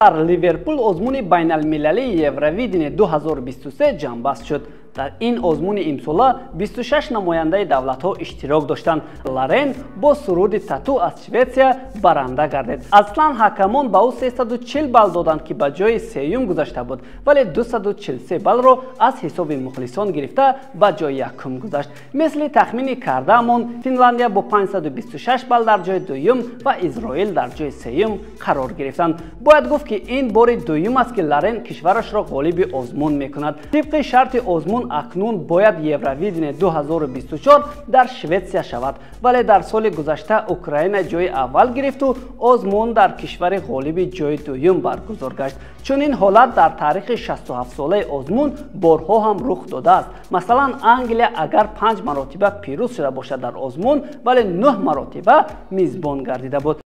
Дар Ливерпул озмуни байналмилалии Евровидение 2023 ҷамъбаст шуд. Дар ин озмуни имсола 26 намояндаи давлатҳо иштирок доштанд. Лорен бо суруди «Тату» аз Шветсия баранда гардид. Аслан ҳакамон ба ӯ 340 балл доданд, ки ба ҷои сеюм гузашта буд, вале 243 баллро аз ҳисоби мухлисон гирифта, ба ҷои якум гузашт. Мисли тахмини кардаамон, Финландия бо 526 балл дар ҷои дуюм ва Изроил дар ҷои сеюм қарор гирифтанд. Бояд гуфт, ки ин бори дуюм аст, ки Лорен кишварашро ғолиби озмун мекунад. Тибқи шарти озмун, акнун бояд Евровидение 2024 дар Шветсия шавад, вале дар соли гузашта Украина ҷои аввал гирифту озмун дар кишвари ғолиби ҷои дуюм баргузор гашт. Чунин ҳолат дар таърихи 67-солаи озмун борҳо ҳам рух додааст. Масалан, Англия агар панҷ маротиба пирӯз шуда бошад дар озмун, вале нӯҳ маротиба мизбон гардида буд.